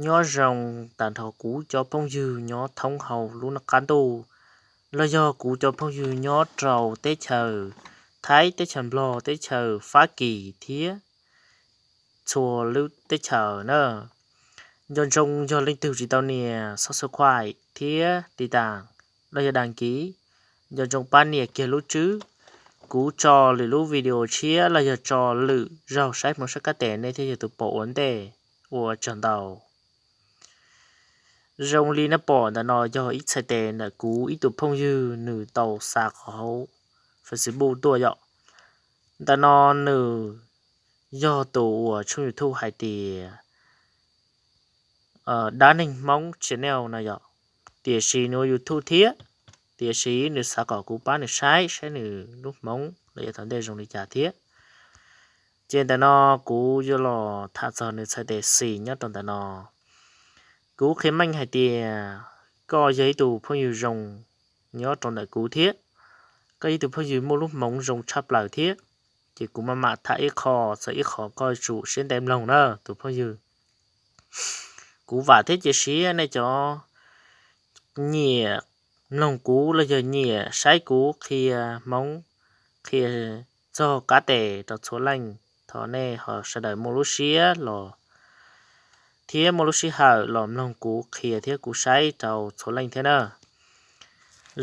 Nyob zoo tag nrho kuv cov phooj ywg nyob thoob hauv lub qab ntuj, los yog kuv cov phooj ywg nyob rau teb chaws Thaib, teb chaws Nplog, teb chaws Fab Kis thiab txhua lub teb chaws na. Nco ntsoov yog leej twg tsis tau nias subscribe thiab tiv tas los yog đăng ký, nco ntsoov pab nias kiag lub tswb, kuv tso lwm lub video tshiab los yog tso lwm zaug saib hmoov saib kab tes nej thiaj yog tus pom ua ntej. Ua tsaug ntau. Zoo li nej pom ntawm no yog ib txhais tes ntawm kuv ib tug phooj ywg nws tau xa qhov hauv Facebook tuaj yom. Ntawm no nws yog tus uas tshooj YouTube hais tias Dab Neeg Hmoob Channel no yom, tiam sis nws ua YouTube thiab, tiam sis nws xav kom kuv pab nws saib saib nws lub hmoov los yog thaum ntej zoo li cas thiab. Ces ntawm no kuv yuav los tham txog nws txhais tes xis nyob rau ntawm no. Kuv qhia meej hais tias koj yog ib tug phooj ywg zoo nyob rau ntawm kuv thiab, koj yog ib tug phooj ywg muaj lub hmoov zoo tshaj plaws thiab, ces kuv maj mam tham ib qho txog ib qho koj tsum siab ntev mloog na tus phooj ywg. Kuv vam thiab cia siab nej cov nyiam mloog kuv los yog nyiam saib kuv qhia hmoov, qhia txog kab tes rau txhua leej, thov nej ho sawv daws muaj lub siab los thiab muaj lub sij hawm los mloog kuv qhia thiab kuv saib rau txhua leej thiab na.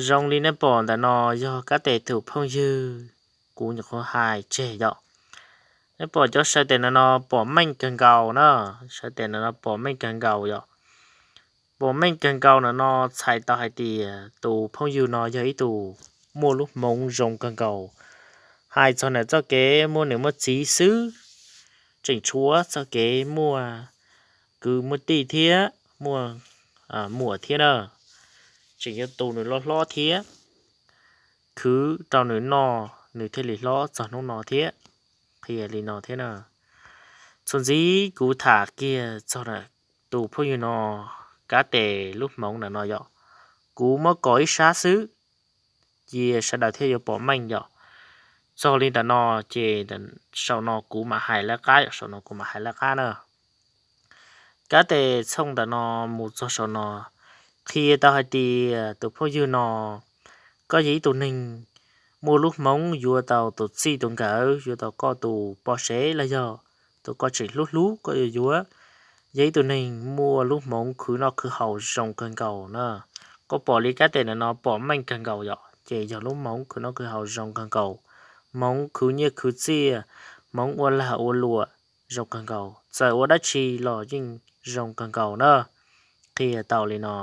Zoo li nej pom ntawm no yog kab tes tus phooj ywg kuv nyuam qhuav hais tseg yom. Nej pom cov saw tes no no pom meej kawg nkaus na, saw tes no no pom meej kawg nkaus yom. Pom meej kawg nkaus no no txhais tau hais tias tus phooj ywg no yog ib tug muaj lub hmoov zoo kawg nkaus. Hais txog nws txoj kev muaj niam muaj txiv xwb, tseem tshuav txoj kev muaj kwv muaj tij thiab muaj muam thiab na, tseem yuav tu nws loj hlob thiab, khwv rau nws noj nws thiaj li hlob txog hnub no thiab. Qhia li no thiab na. Txuas ntxiv kuv tham kiag txog tus phooj ywg no kab tes lub hmoov ntawm no yom. Kuv muab kos ib sab xwb, cia sawv daws thiaj yuav pom meej yom. Txog li ntawm no ces saum no kuv mam hais lawv qab yom, saum no kuv mam hais lawv qab na. Kab tes txhooj ntawm no mus txog saum no qhia tau hais tias tus phooj ywg no koj yog ib tug neeg muaj lub hmoov yuav tau tus txij tus nkawm, yuav tau koj tus poj sev los yog tus koj tseem hlub hlub koj yuav yuav. Yog ib tug neeg muaj lub hmoov khwv noj khwv haus zoo kawg nkaus na. Koj pom li kab tes ntawm no pom meej kawg nkaus yom, ces yog lub hmoov khwv noj khwv haus zoo kawg nkaus, hmoov khwv nyiaj khwv txiaj, hmoov ua lag ua luam zoo kawg nkaus, txawm ua dab tsi los yeej zoo kawg nkaus na. Qhia tau li no.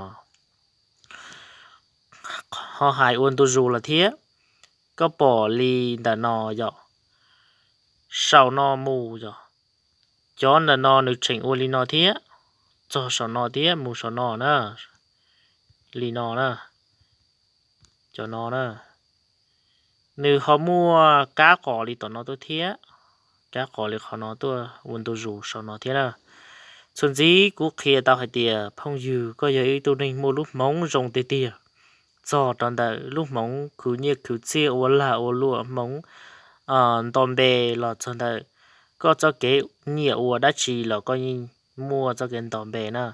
Ho hais ua ntu zus los thiab, koj pom li ntawm no yom, saum no mus yom, cov ntawm no nws tseem ua li no thiab, txog saum no thiab mus saum no na, li no na, cov no na, nws ho muaj kab qos li tom no tuaj thiab, kab qos li qhov no tuaj ua ntu zus saum no thiab na. Txuas ntxiv kuv qhia tau hais tias phooj ywg koj yog ib tug neeg muaj lub hmoov zoo tiag tiag, txog rau ntawm lub hmoov khwv nyiaj khwv txiaj ua lag ua luam, hmoov nto npe los txog ntawm koj txoj kev nyiam ua dab tsi los koj yeej muaj txoj kev nto npe na.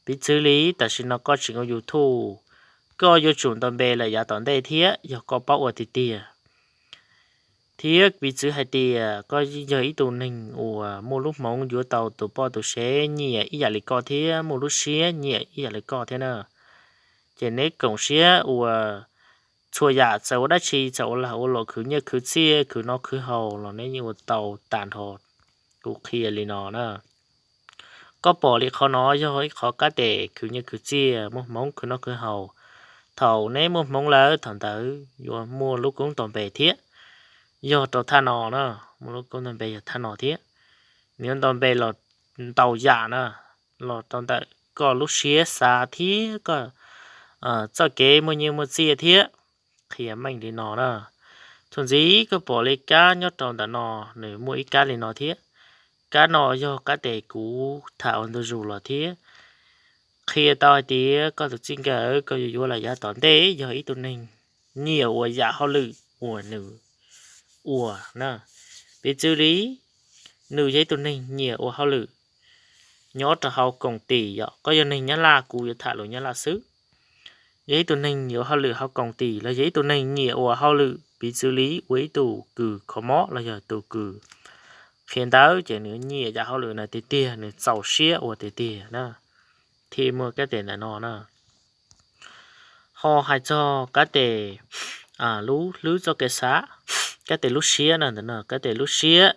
Piv txwv li tam sim no koj tseem ua YouTube, koj yuav tsum nto npe lawm yav tom ntej thiab yog koj paub ua tiag tiag. Thiab piv txwv hais tias koj yog ib tug neeg uas muaj lub hmoov yuav tau tus poj tus sev nyiam ib yam li koj thiab muaj lub siab nyiam ib yam li koj thiab na, ces neb koom siab ua txhua yam, txawm ua dab tsi, txawm ua lag ua luam, khwv nyiaj khwv txiaj, khwv noj khwv haus los neb yeej ua tau tag nrho. Kuv qhia li no na. Koj pom li qhov no yog ib qhov kab tes khwv nyiaj khwv txiaj, muaj hmoov khwv noj khwv haus. Thaum neb muaj hmoov lawm thaum ntawd yuav muaj lub koob nto npe thiab. Yog rau thaj no na, muaj lub koob nto npe yog thaj no thiab. Nws yuav nto npe los ntau yam na, los rau ntawm koj lub siab xav thiab koj txoj kev muaj nyiaj muaj txiaj thiab. Qhia meej li no na. Txuas ntxiv koj pom li kab nyob rau ntawm no, nws muaj ib kab li no thiab. Kab no yog kab tes kuv tham ua ntu zus los thiab. Qhia tau hais tias koj tus txij nkawm koj yuav yuav los yav tom ntej yog ib tug neeg nyiam ua yam hauj lwm uas nws ua na. Piv txwv li, nws yog ib tug neeg nyiam ua hauj lwm, nyob rau hauv koom tim yom, koj yog neeg Nyab Laj kuv yuav tham lus Nyab Laj xwb. Yog ib tug neeg yuav hauj lwm hauv koom tim los yog ib tug neeg nyiam ua hauj lwm piv txwv li ua ib tug kws kho mob los yog tus kws qhia ntawv ces nws nyiam yam hauj lwm no tiag tiag, nws txaus siab ua tiag tiag na, thiaj muaj kab tes ntawm no na. Ho hais txog kab tes lub hlwb txoj kev xav, kab tes lub siab na, ntawm no kab tes lub siab.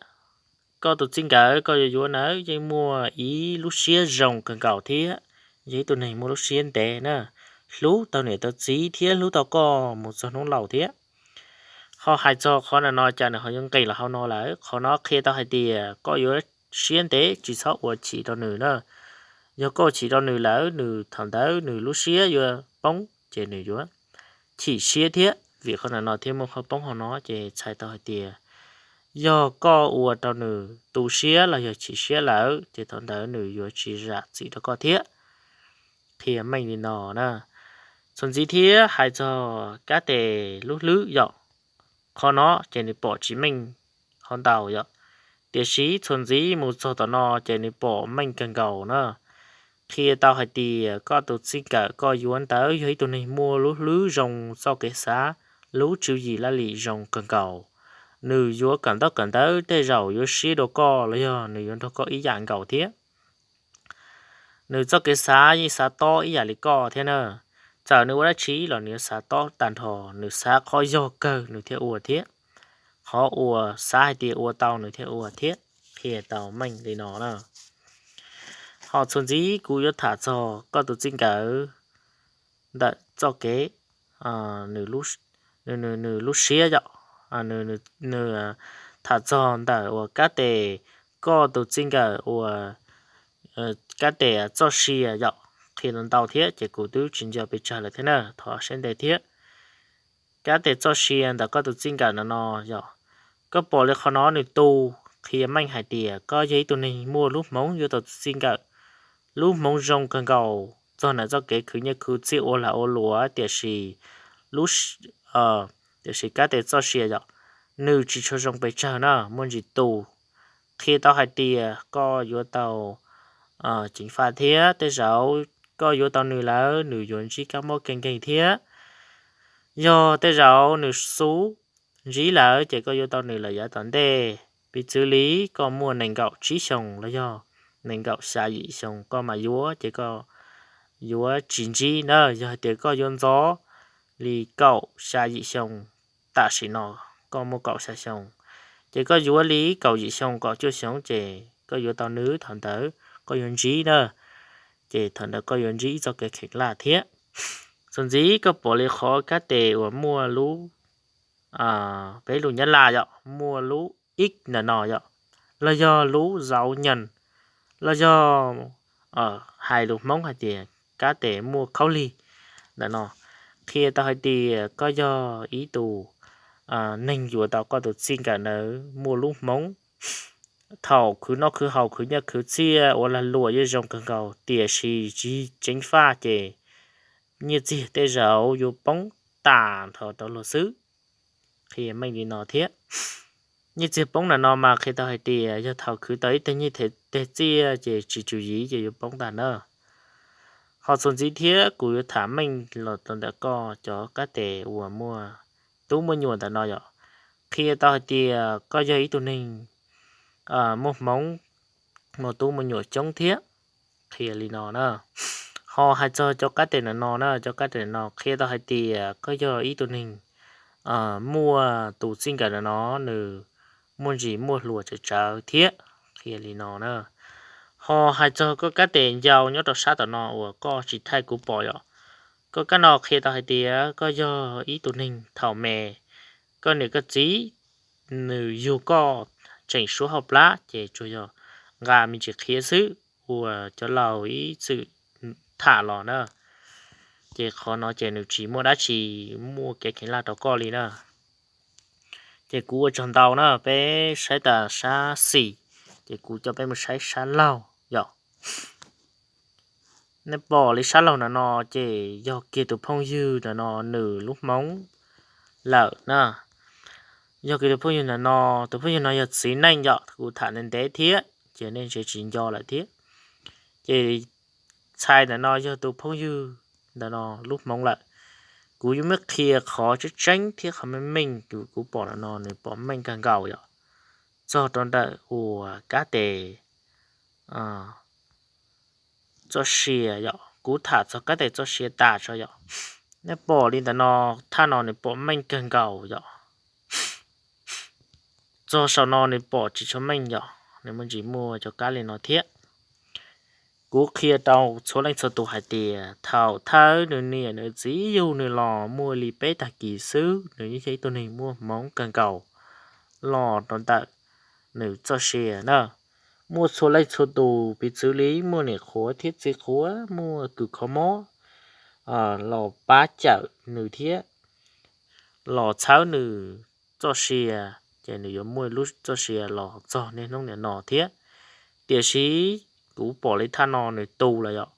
Koj tus txij nkawm koj yuav yuav ntawd yeej muaj ib lub siab zoo kawg nkaus thiab, yog ib tug neeg muaj lub siab ntev na, hlub tau niam tau txiv thiab hlub tau koj mus txog hnub laus thiab. Ho hais txog qhov ntawm no cas nws ho yuav nqis los hauv no lawm, qhov no qhia tau hais tias koj yuav siab ntev tsis txhob ua chim rau nws na. Yog koj ua chim rau nws lawm, nws thaum ntawd nws lub siab yuav poob ces nws yuav chim siab thiab. Vim qhov ntawm no thiaj muaj qhov poob hauv no ces txhais tau hais tias yog koj ua rau nws tu siab los yog chim siab lawm ces thaum ntawd nws yuav tsis zam txim rau koj thiab. Qhia meej li no na. Txuas ntxiv thiab hais txog kab tes lub hlwb yom, qhov no ces nws pom tsis meej hov ntau yom, tiam sis txuas ntxiv mus txog tom no ces nws pom meej kawg nkaus na. Qhia tau hais tias koj tus txij nkawm koj yuav ntawd yog ib tug neeg muaj lub hlwb zoo, txoj kev xav, lub tswv yim laj lim zoo kawg nkaus. Nws yuav kawm ntaub kawm ntawv tej zaum yuav siab dua koj los yog nws yuav nrog koj ib yam nkaus thiab. Nws txoj kev xav yeej xav tob ib yam li koj thiab na. Txawm nws ua dab tsi los nws yuav xav tob tag nrho, nws xav qhov yog kawg nws thiaj ua thiab, qhov uas xav hais tias ua tau nws thiaj ua thiab. Qhia tau meej li no na. Ho txuas ntxiv kuv yuav tham txog koj tus txij nkawm ntawm txoj kev, nws lub siab yom, nws tham txog ntawm uas kab tes koj tus txij nkawm uas kab tes txoj sia yom, qhia ntau thiab ces kuv twb tsis nco pes tsawg lawm thiab na, thov saib ntev thiab. Kab tes txoj sia ntawm koj tus txij nkawm no no yom, koj pom li qhov no nws tu, qhia meej hais tias koj yog ib tug neeg muaj lub hmoov yuav tau tus txij nkawm, lub hmoov zoo kawg nkaus txog ntawm txoj kev khwv nyiaj khwv txiaj ua lag ua luam, tiam sis lub, tiam sis kab tes txoj sia yom, nws tsis tshua zoo pes tsawg na, muaj ntsis tu. Qhia tau hais tias koj yuav tau ceev faj thiab, tej zaum koj yuav tau nws lawm nws yuav ntsib kab mob kev nkeeg thiab. Yog tej zaum nws xub ntsib lawm ces koj yuav tau nws lawm yav tom ntej. Piv txwv li koj muaj nees nkaum tsib xyoos los yog nees nkaum xya yim xyoos koj mam yuav ces koj yuav tsis ntsib na. Yog hais tias koj yuav ntxov li kaum xya yim xyoo, tam sim no koj muaj kaum xya xyoo, ces koj yuav li kaum yim xyoo kaum cuaj xyoo ces koj yuav tau nws, thaum ntawd koj yuav ntsib na, ces thaum ntawd koj yuav ntsib ib txoj kev kheev laj thiab. Txuas ntxiv koj pom li qhov kab tes uas muaj lub, peb lus Nyab Laj yom, muaj lub ib ntawm no yom, los yog lub zauv nyees, los yog hais lus Hmoob hais tias kab tes muaj khaub lig ntawm no, qhia tau hais tias koj yog ib tus neeg yuav tau koj tus txij nkawm ntawd muaj lub hmoov. Thaum khwv noj khwv haus khwv nyiaj khwv txiaj ua lag luam yeej zoo kawg nkaus, tiam sis tsis ceev faj ces nyiaj txiag tej zaum yuav poob tag nrho rau luag xwb. Qhia meej li no thiab. Nyiaj txiag poob ntawm no mas qhia tau hais tias yog thaum khwv tau ib teg nyiaj teg txiaj ces tsis tswm yim ces yuav poob tag na. Ho txuas ntxiv thiab kuv yuav tham meej los rau ntawm koj cov kab tes uas muaj tub muaj nyuam ntawm no yom, qhia tau hais tias koj yog ib tug neeg muaj hmoov, muaj tub muaj nyuam coob thiab. Qhia li no na. Ho hais txog cov kab tes ntawm no na, cov kab tes ntawm no qhia tau hais tias koj yog ib tug neeg muaj tus txij nkawm ntawm no nws muaj ntsis muaj hluas tsawv tsawv thiab. Qhia li no na. Ho hais txog koj kab tes ncau nyob rau sab tom no uas koj tsis thaij kuv pom yom, koj kab no qhia tau hais tias koj yog ib tug neeg thaum me, koj niam koj txiv nws yug koj tseem suab hauj plab ces tsuas yog nqa me ntsis qhiav xwb uas cov laus ib txwm tham los na. Ces qhov no ces nws tsis muaj dab tsi muaj kev kheev laj rau koj li na. Ces kuv ua tsaug ntau na, peb saib tas sab xis, ces kuv coj peb mus saib sab laug yom. Nej pom li sab laug ntawm no ces yog kiag tus phooj ywg ntawm no nws lub hmoov lawm na. Yog kiag tus phooj ywg ntawm no, tus phooj ywg no yog txiv neej yom, kuv tham ntev ntev thiab ces nej ntse tsis nco lawm thiab. Ces txhais ntawm no yog tus phooj ywg ntawm no lub hmoov lawm. Kuv yuav muab qhia qhov tseeb tseeb thiab qhov meej meej, kuv pom ntawm no nws pom meej kawg nkaus yom. Txog rau ntawm uas kab tes txoj sia yom, kuv tham txog kab tes txoj sia tas tso yom. Nej pom li ntawm no, thaj no nws pom meej kawg nkaus yom. Txog saum no nws pom tsis tshua meej yom, nws muaj ntsis muaj cov kab li no thiab. Kuv qhia rau txhua leej txhua tus hais tias thaum thawj nws niam nws txiv yug nws los muaj li peb tag kis xwb, nws yeej yog ib tug neeg muaj hmoov kawg nkaus los rau ntawm nws txoj sia na. Muaj txhua leej txhua tus piv txwv li muaj niam qhuav thiab txiv qhuav, muaj kws kho mob los pab cawm nws thiab los txhawb nws txoj sia, ces nws yuav muaj lub txoj sia los txog niaj hnub niam no thiab. Tiam sis kuv pom li thaj no nws tu lawm yom,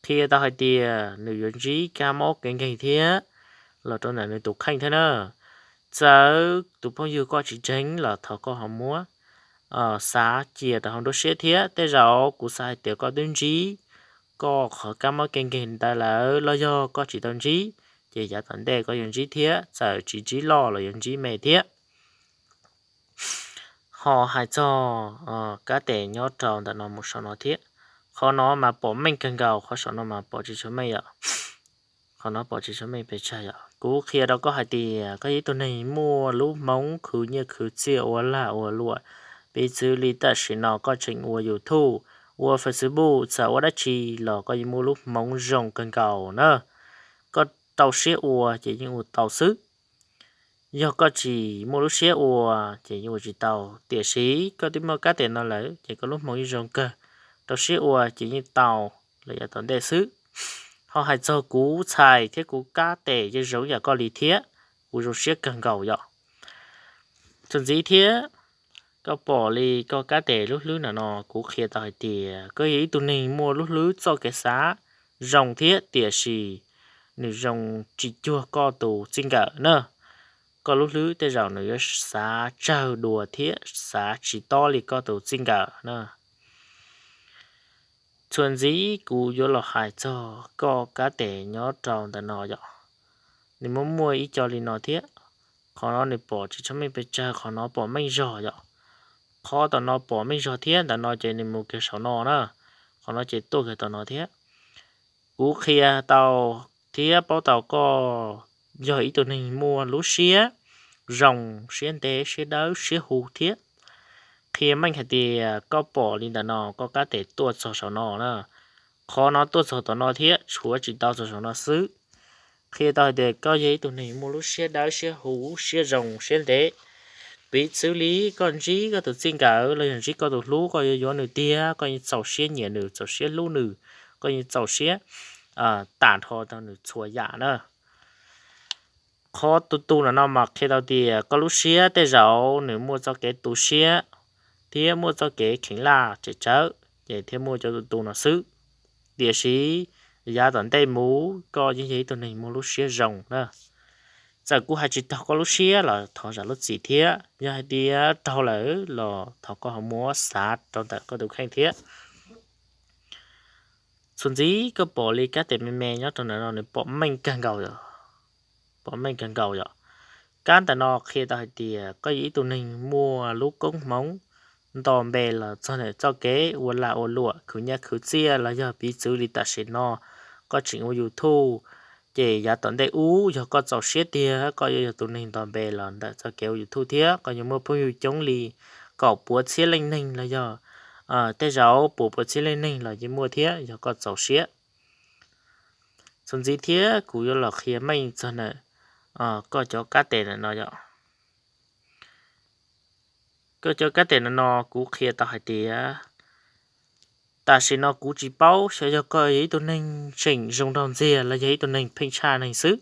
qhia tau hais tias nws yuav ntsib kab mob kev nkeeg thiab los rau ntawm nws tus kheej thiab na. Txawm tus phooj ywg koj tsis ntseeg los thov koj ho muab xav cia rau hauv nruab siab thiab. Tej zaum kuv xav hais tias koj twb ntsib koj qhov kab mob kev nkeeg ntawd lawm los yog koj tsis tau ntsib, ces yav tom ntej koj yuav ntsib thiab, txawm tsis ntsib loj los yuav ntsib me thiab. Ho hais txog kab tes nyob rau ntawm no mus saum no thiab, qhov no mas pom meej kawg nkaus, qhov saum no mas pom tsis tshua meej yom. Qhov no pom tsis tshua meej pes tsawg yom. Kuv qhia rau koj hais tias koj yog ib tug neeg muaj lub hmoov khwv nyiaj khwv txiaj ua lag ua luam, piv txwv li tam sim no koj tseem ua YouTube, ua Facebook, txawm ua dab tsi los koj yeej muaj lub hmoov zoo kawg nkaus na. Koj rau siab ua ces yeej ua tau xwb. Yog koj tsis muaj lub siab ua ces yeej ua tsis tau, tiam sis koj twb muaj kab tes no lawm ces koj lub hmoov yeej zoo kawg, rau siab ua ces yeej tau los yav tom ntej xwb. Ho hais txog kuv txhais thiab kuv kab tes yeej zoo yam koj li thiab, kuv zoo siab kawg nkaus yom. Txuas ntxiv thiab, koj pom li koj kab tes lub hlwb no no, kuv qhia tau hais tias koj yog ib tug neeg muaj lub hlwb txoj kev xav zoo thiab, tiam sis nws zoo tsis cuag koj tus txij nkawm na. Koj lub hlwb tej zaum nws yuav xav tsawg dua thiab xav tsis tob li koj tus txij nkawm na. Txuas ntxiv kuv yuav los hais txog koj kab tes nyob rau ntawm no yom. Nws muaj muaj ib co li no thiab. Qhov no nws pom tsis tshua meej pes tsawg, qhov no pom meej zog yom. Qhov tom no pom meej zog thiab, ntawm no ces nws mus kiag saum no na. Qhov no ces tuaj kiag tom no thiab. Kuv qhia tau thiab paub tau koj yog ib tug neeg muaj lub siab zoo, siab ntev, siab dawb, siab huv thiab. Qhia meej hais tias koj pom li ntawm no, koj kab tes tuaj txog saum no na. Qhov no tuaj txog tom no thiab, tshuav tsis tau txog saum no xwb. Qhia tau hais tias koj yog ib tug neeg muaj lub siab dawb, siab huv, siab zoo, siab ntev. Piv txwv li koj ntsib koj tus txij nkawm los yog ntsib koj tus hlub, koj yuav yuav nws tiag, koj yeej txaus siab nyiam nws, txaus siab hlub nws, koj yeej txaus siab tam nrho tau nws txhua yam na. Qhov tu tu no no mas qhia tau tias koj lub siab tej zaum nws muaj txoj kev tu siab thiab muaj txoj kev kheev laj tsem tsawv, ces thiaj muaj cov tu tu no xwb. Tiam sis yav tom ntej mus koj yeej yog ib tug neeg muaj lub siab zoo na. Txawm kuv hais tsis raug koj lub siab los thov zam lub txim thiab, yog hais tias raug lawm los thov koj ho muab xav rau ntawm koj tus kheej thiab. Txuas ntxiv koj pom li kab tes me me nyob rau ntawm no nws pom meej kawg nkaus, pom meej kawg nkaus yom. Kab ntawm no qhia tau hais tias koj yog ib tug neeg muaj lub koob hmoov nto npe los txog ntawm txoj kev ua lag ua luam, khwv nyiaj khwv txiaj los yog piv txwv li tam sim no koj tseem ua YouTube, ces yav tom ntej ub yog koj txaus siab tiag koj yuav yog tus neeg nto npe los ntawm txoj kev ua YouTube thiab koj yuav muaj phooj ywg coob li kaum puav txhiab leej neeg los yog tej zaum puas puav txhiab leej neeg los yeej muaj thiab yog koj txaus siab. Txuas ntxiv thiab kuv yuav los qhia meej txog ntawm koj cov kab tes ntawm no yom. Koj cov kab tes ntawm no kuv qhia tau hais tias tam sim no kuv tsis paub xyov yog koj yog ib tug neeg tseem zoo nraug ntxiag los yog ib tug neeg pheej tshaj neeg xwb.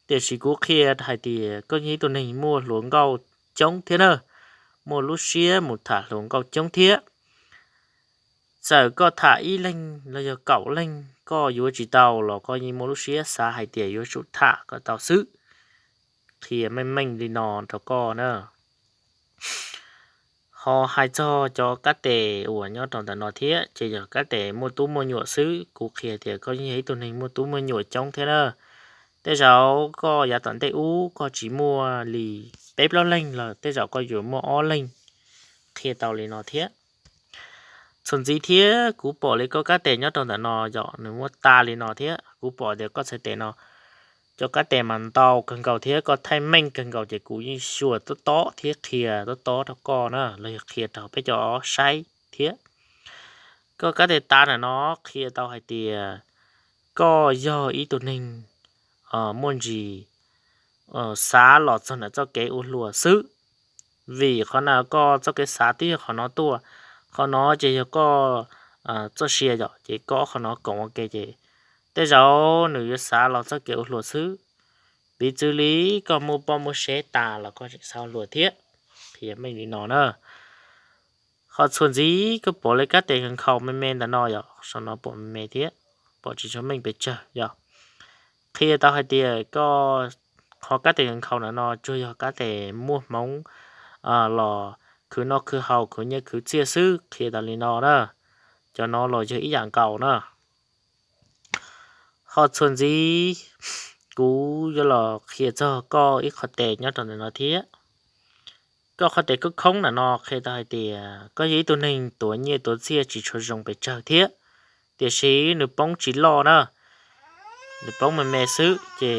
Tiam sis kuv qhia hais tias koj yog ib tug neeg muaj hluas nkauj coob thiab na, muaj lub siab mus tham hluas nkauj coob thiab. Txawm koj tham ib leeg los yog kaum leeg koj yuav tsis tau los koj yeej muaj lub siab xav hais tias yuav tsum tham kom tau xwb. Qhia meej meej li no rau koj na. Ho hais txog cov kab tes uas nyob rau ntawm no thiab ces yog kab tes muaj tub muaj nyuam xwb. Kuv qhia tias koj yeej yog ib tug neeg muaj tub muaj nyuam coob thiab na. Tej zaum koj yav tom ntej ub koj tsis muaj li peb plaub leeg lawm, tej zaum koj yuav muaj ob leeg. Qhia tau li no thiab. Txuas ntxiv thiab kuv pom li koj kab tes nyob rau ntawm no yom, nws muaj tas li no thiab. Kuv pom tias koj txhais tes no cov kab tes mas ntau kawg nkaus thiab koj thaij meej kawg nkaus ces kuv yeej xyuas tob tob thiab qhia tob tob rau koj na, los yog qhia rau peb cov saib thiab. Koj kab tes tas ntawm no qhia tau hais tias koj yog ib tug neeg muaj ntsis xav los txog ntawm txoj kev ua hluas xwb. Vim qhov no koj txoj kev xav twb yog qhov no tuaj, qhov no ces yog koj txoj sia yom, ces koj qhov no koom ua ke ces tej zaum nws yuav xav los txoj kev ua hluas xwb. Piv txwv li koj muaj poj muaj sev tas los koj tseem xav ua hluas thiab. Qhia meej li no na. Ho txhua ntxiv koj pom li kab tes nkhaus me me ntawm no yom, saum no pom me me thiab, pom tsis tshua meej pes tsawg yom. Qhia tau hais tias koj qhov kab tes nkhaus ntawm no tsuas yog kab tes muaj hmoov los khwv noj khwv haus khwv nyiaj khwv txiaj xwb, qhia tau li no na. Cov no los yog ib yam nkaus na. Ho txhua ntxiv kuv yuav los qhia txog koj ib qhov tes nyob rau ntawm no thiab. Koj qhov tes khoob khoob ntawm no qhia tau hais tias koj yog ib tug neeg tuav nyiaj tuav txiaj tsis tshua zoo pes tsawg thiab, tiam sis nws poob tsis loj na, nws poob me me xwb ces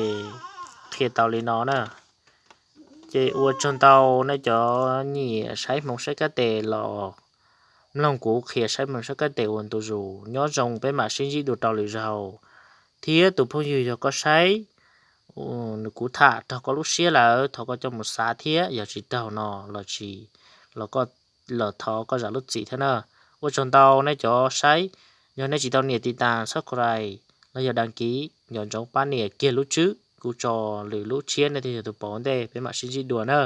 qhia tau li no na. Ces ua tsaug ntau nej cov nyiam saib hmoov saib kab tes los mloog kuv qhia saib hmoov saib kab tes ua ntu zus. Nyob zoo peb mam sib ntsib dua rau lwm zaus. Thiab tus phooj ywg yog koj saib nws kuv tham raug koj lub siab lawm thov koj coj mus xav thiab, yog tsis raug no los tsis los koj los thov koj zam lub txim thiab na. Ua tsaug ntau nej cov saib, yog nej tsis tau nias tiv tas subscribe los yog đăng ký nco ntsoov pab nias kiag lub tswb, kuv tso lwm lub tshiab nej thiaj yog tus pom ua ntej, peb mam sib ntsib dua na.